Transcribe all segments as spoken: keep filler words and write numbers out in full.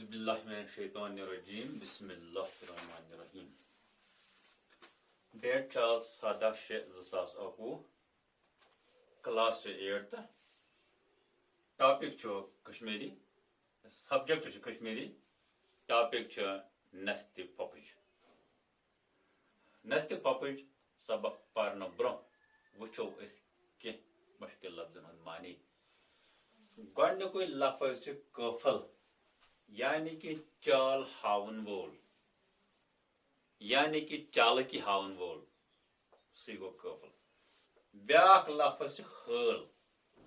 باللہ من الشیطان الرجیم، بسم اللہ الرحمن الرحیم۔ ڈیٹ چھُ آز سَداہ شےٚ زٕ ساس اَکوُہ، کلاس چھُ ایٹتھ، ٹاپک چھُ کشمیری، سبجیکٹ چھُ کشمیری، ٹاپک چھُ نستہِ پھۄپھٕج۔ نستہِ پھۄپھٕج سبق پرنہٕ برونٛہہ وٕچھو أسۍ کینٛہہ مشکل لفظن ہُنٛد معنی۔ گۄڈٕنیُکُے لفظ چھُ قٲفل، یعنی کہِ چال ہاوُن وول، یعنی کہِ چالکی ہاوُن وول، سُے گوٚو قٲفل۔ بیٛاکھ لفظ چھُ حٲل۔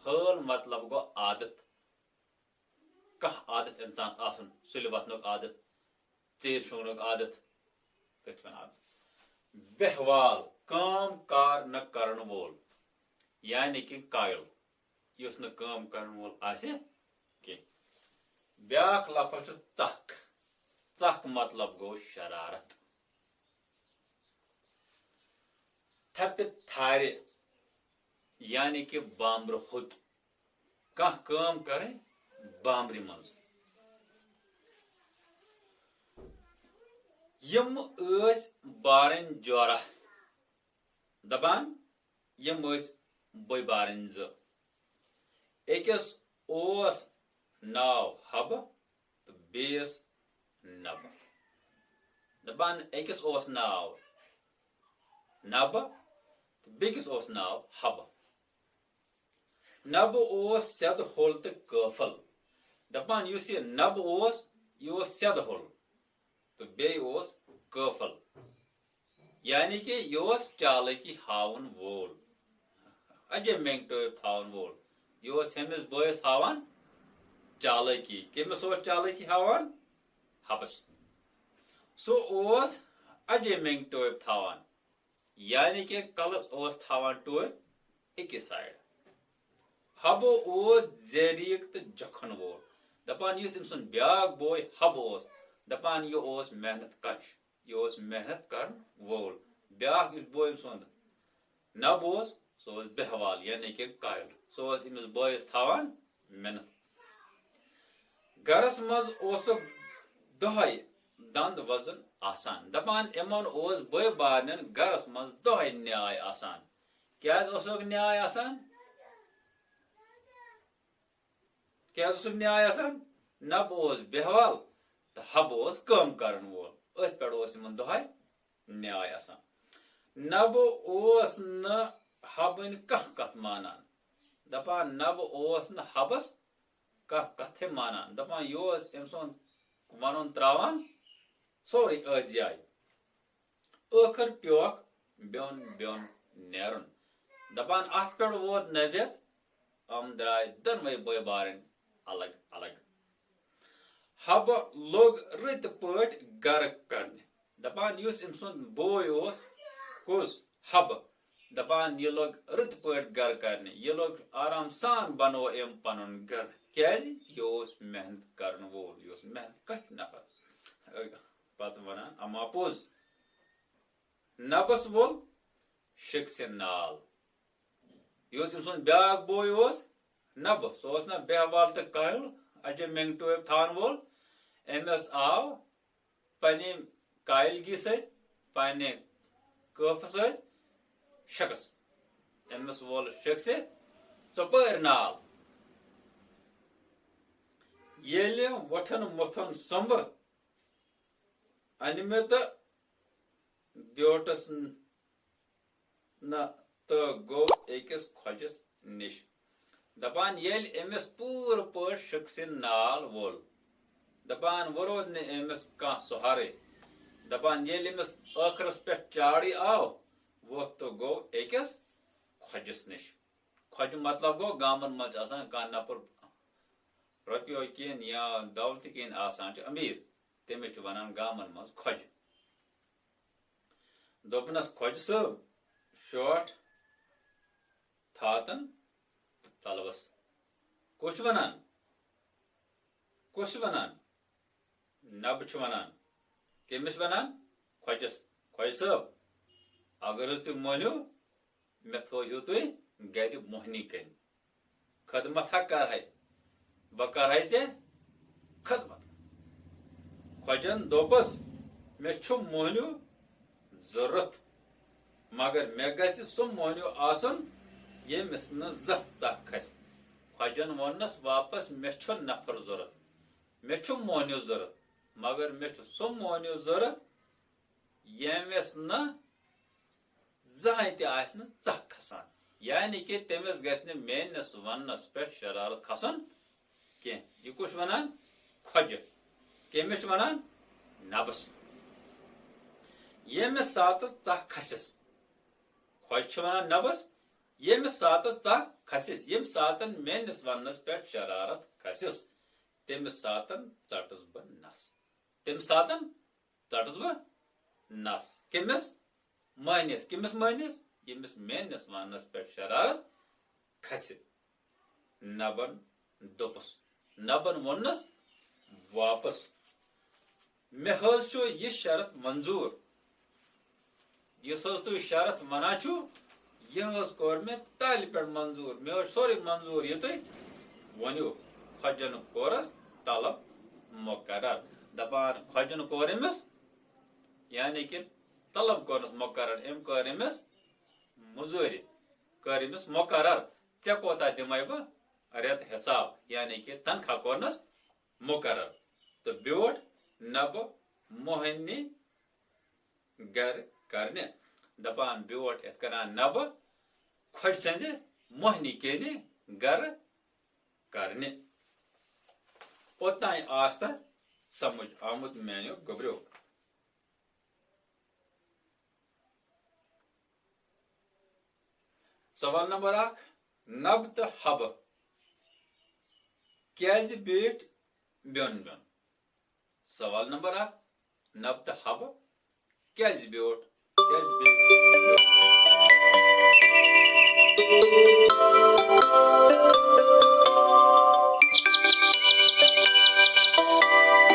حٲل مطلب گوٚو عادت، کانٛہہ عادت انسانس آسُن، سُلہِ وۄتھنُک عادت، ژیٖرۍ شۄنٛگنُک عادت، تٔتھۍ وَنان عادت۔ بیہوال، کٲم کار نہٕ کرن وول، یعنی کہِ قٲیِل، یُس نہٕ کٲم کرن وول آسہِ کینٛہہ۔ بیٛاکھ لفظ چھُ ژکھ۔ ژکھ مطلب گوٚو شرارت۔ تھپہِ تھارِ، یعنی کہِ بامبرٕ ہوٚت۔ کانٛہہ کٲم کرٕنۍ بامبرِ منٛز۔ یِم ٲسۍ بارٕنۍ جورہ، دپان، یِم ٲسۍ بٔے بارٕنۍ زٕ۔ أکِس اوس ناو حبہٕ تہٕ بیٚیِس نبہٕ۔ دپان، أکِس اوس ناو نبہٕ تہٕ بیٚکِس اوس ناو حبہٕ۔ نبہٕ اوس سیٚدٕ ہوٚل تہٕ قٲفل۔ دپان، یُس یہِ نبہٕ اوس، یہِ اوس سیٚدٕ ہوٚل تہٕ بیٚیہِ اوس قٲفل۔ یعنی کہِ یہِ اوس چالٲکی ہاوُن وول، اجے مینگ ٹویپ تھاوَن وول۔ یہِ اوس ہیٚمِس بٲیِس ہاوان چالٲکی۔ کٔمِس اوس چالٲکی ہاوان؟ حبس۔ سُہ اوس اجے مینگ ٹویپ تھاوان، یعنی کہِ کلس اوس تھاوان ٹوپۍ أکِس سایڈ۔ حبہٕ اوس زیریٖک تہٕ جکھن وول۔ دپان، یُس أمۍ سُنٛد بیٛاکھ بوے حبہٕ اوس، دپان، یہِ اوس محنت کش، یہِ اوس محنت کرن وول۔ بیٛاکھ یُس بوے أمۍ سُنٛد نبہٕ اوس، سُہ اوس بیہوال، یعنی کہِ قٲیِل۔ سُہ اوس أمِس بٲیِس تھاوان محنت۔ گرس منٛز اوسُکھ دۄہے دند وزُن آسان۔ دپان، یِمن اوس بٲے بارنٮ۪ن گرس منٛز دۄہے نیاے آسان۔ کیازِ اوسُکھ نیاے آسان؟ کیازِ اوسُکھ نیاے آسان؟ نبہٕ اوس بیہوال تہٕ حبہٕ اوس کٲم کرن وول۔ أتھۍ پٮ۪ٹھ اوس یِمن دۄہے نیاے آسان۔ نبہٕ اوس نہٕ حبٕنۍ کانٛہہ کتھ مانان۔ دپان، نبہٕ اوس نہٕ حبس کانٛہہ کتھے مانان۔ دپان، یہِ اوس أمۍ سُنٛد ونُن تراوان سورُے أتھۍ جایہِ۔ ٲخٕر پیوکھ بیوٚن بیوٚن نیرُن۔ دپان، اتھ پٮ۪ٹھ ووت نوید، یِم درٛاے دۄنوَے بٲے بارٕنۍ الگ الگ۔ حبہٕ لوٚگ رٕتۍ پٲٹھۍ گرٕ کرنہِ۔ دپان، یُس أمۍ سُنٛد بوے اوس، کُس؟ حبہٕ۔ دپان، یہِ لوٚگ رٕتۍ پٲٹھۍ گرٕ کرنہِ، یہِ لوٚگ آرام سان بنوو أمۍ پنُن گرٕ۔ کیازِ؟ یہِ اوس محنت کرن وول، یہِ اوس محنت کش نفر۔ پتہٕ ونان اما پوٚز۔ نبس وول شخص نال۔ یُس أمۍ سُنٛد بیٛاکھ بوے اوس نبہٕ، سُہ اوس نہ بیہوال تہٕ قٲیِل، اجے مینگ ٹویپ تھاون وول۔ أمِس آو پننہِ قٲیِلگی سۭتۍ، پننہِ قٲفہٕ سۭتۍ شخص۔ أمِس وول شخص ژۄپٲرۍ نال۔ ییٚلہِ وۄٹھن مۄتھن سۄمبہٕ أنمہِ تہٕ بیوٹس نہ تہٕ گوٚو أکِس کھۄجس نِش۔ دپان، ییٚلہِ أمِس پوٗرٕ پٲٹھۍ شخصِ نال وول، دپان، وۄنۍ روٗد نہٕ أمِس کانٛہہ سہارٕے۔ دپان، ییٚلہِ أمِس ٲخرس پٮ۪ٹھ چاڑٕے آو، ووٚتھ تہٕ گوٚو أکِس کھۄجس نِش۔ کھۄجہِ مطلب گوٚو، گامن منٛز چھِ آسان کانٛہہ نفر رۄپیو کِنۍ یا دولتہٕ کِنۍ آسان چھُ أمیٖر، تٔمِس چھِ ونان گامن منٛز کھۄجہِ۔ دوٚپنس، خۄجہِ صٲب، شوٹھ تھاتن تلوس۔ کُس چھُ ونان؟ کُس چھُ ونان؟ نبہٕ چھُ ونان۔ کٔمِس ونان؟ خۄجس۔ خۄجہِ صٲب، اگر حظ تُہۍ مٲنِو، مےٚ تھٲوہِو تُہۍ گرِ مۄہنی کٔرِتھ۔ خدمت ہا کرہے، بہٕ کرہے ژےٚ خدمت۔ خۄجن دوٚپُس، "مےٚ چھُ مۄہنیو ضروٗرت، مگر مےٚ گژھِ سُہ مۄہنیو آسُن، ییٚمِس نہٕ زانٛہہ ژکھ کھسہِ۔" خۄجن ووٚننس واپس، "مےٚ چھُ نفر ضروٗرت، مےٚ چھُ مۄہنیو ضروٗرت، مگر مےٚ چھُ سُہ مۄہنیو ضروٗرت، ییٚمِس نہٕ زٕہٕنۍ تہِ آسہِ نہٕ ژکھ کھسان، یعنی کہِ تٔمِس گژھِ نہٕ میٲنِس وننس پٮ۪ٹھ شرارت کھسُن کینٛہہ۔" یہِ کُس چھُ ونان؟ خۄجہِ۔ کٔمِس چھُ ونان؟ نبس۔ ییٚمہِ ساتہٕ ژکھ کھسٮ۪س، خۄجہِ چھُ ونان نبس، ییٚمہِ ساتہٕ ژکھ کھسٮ۪س، ییٚمہِ ساتہٕ میٲنِس وننس پٮ۪ٹھ شرارت کھسٮ۪س، تمہِ ساتہٕ ژٹس بہٕ نس۔ تمہِ ساتہٕ ژٹس بہٕ نس۔ کٔمِس؟ مۄہنِس۔ کٔمِس مۄہنِس؟ ییٚمِس میٲنِس وننس پٮ۪ٹھ شرارت کھسہِ۔ نبن دوٚپُس، نبن ووٚننس واپس، "مےٚ حظ چھُ یہِ شرط منظوٗر، یُس حظ تُہۍ شرط ونان چھِو، یہِ حظ کوٚر مےٚ تالہِ پٮ۪ٹھ منظوٗر، مےٚ حظ چھُ سورُے منظوٗر یہِ تُہۍ ؤنِو۔" خۄجن کوٚرُس طلب مقرر۔ دپان خۄجن کوٚر أمِس، یعنی کہِ طلب کوٚرنس مقرر، أمۍ کٔر أمِس مٔزوٗرِ، کٔر أمِس مقرر، "ژےٚ کوتاہ دِمے بہٕ رٮ۪تہٕ حساب؟" یعنی کہِ تنخواہ کوٚرنس مقرر۔ تہٕ بیوٗٹھ نبہٕ مۄہنی گرٕ کرنہِ۔ دپان بیوٗٹھ یتھ کران نبہٕ خۄجہِ سٕنٛدِ مۄہنی کینہِ گرٕ کرنہِ۔ اوٚتام آس تۄہہِ سمجھ آمُت میانیو گوٚبریو؟ سوال نمبر اکھ، نب تہٕ حبہٕ کیازِ بیٖٹھۍ بیوٚن بیوٚن؟ سوال نمبر اکھ، نب تہٕ حبہٕ کیازِ بیوٗٹھ